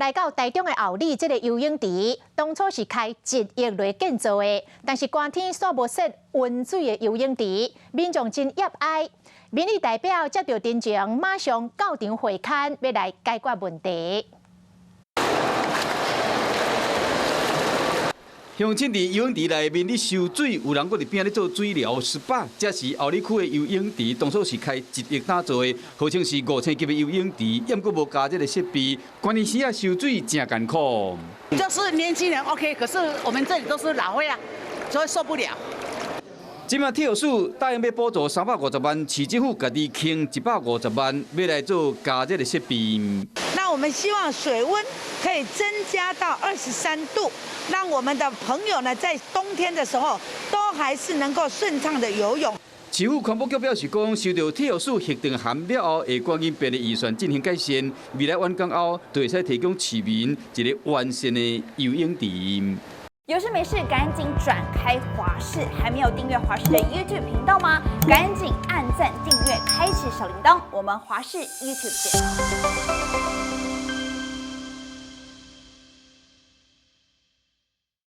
來到台中的后里這个游泳池，當初是開1億來建造的，但是寒天煞無設溫水的游泳池，民眾真悲哀。民意代表接著陳情，馬上到場會勘，欲來解決問題。鄉親佇游泳池內面咧收水，有人閣佇邊仔咧做水療 SPA。這是后里區的游泳池，當初是開1億打造的，號稱是五星級的游泳池，猶閣無加熱的設備，關年時啊收水誠艱苦。就是年輕人 OK，可是我們這裡都是老歲啊，所以受不了。這馬體育署答應欲補助350萬，市政府家己傾150萬，欲來做加熱的設備。那我們希望水溫可以增加到23度，讓我們的朋友呢在冬天的時候都還是能夠順暢的游泳。市府環保局表示講，收到體育署核定函了後，會趕緊編列預算進行改善。未來完工後，就會使提供市民一个完善的游泳池。有事沒事趕緊轉開華視，還沒有訂閱華視的 YouTube 頻道嗎？趕緊按讚訂閱，開啟小鈴鐺。我們華視 YouTube 見。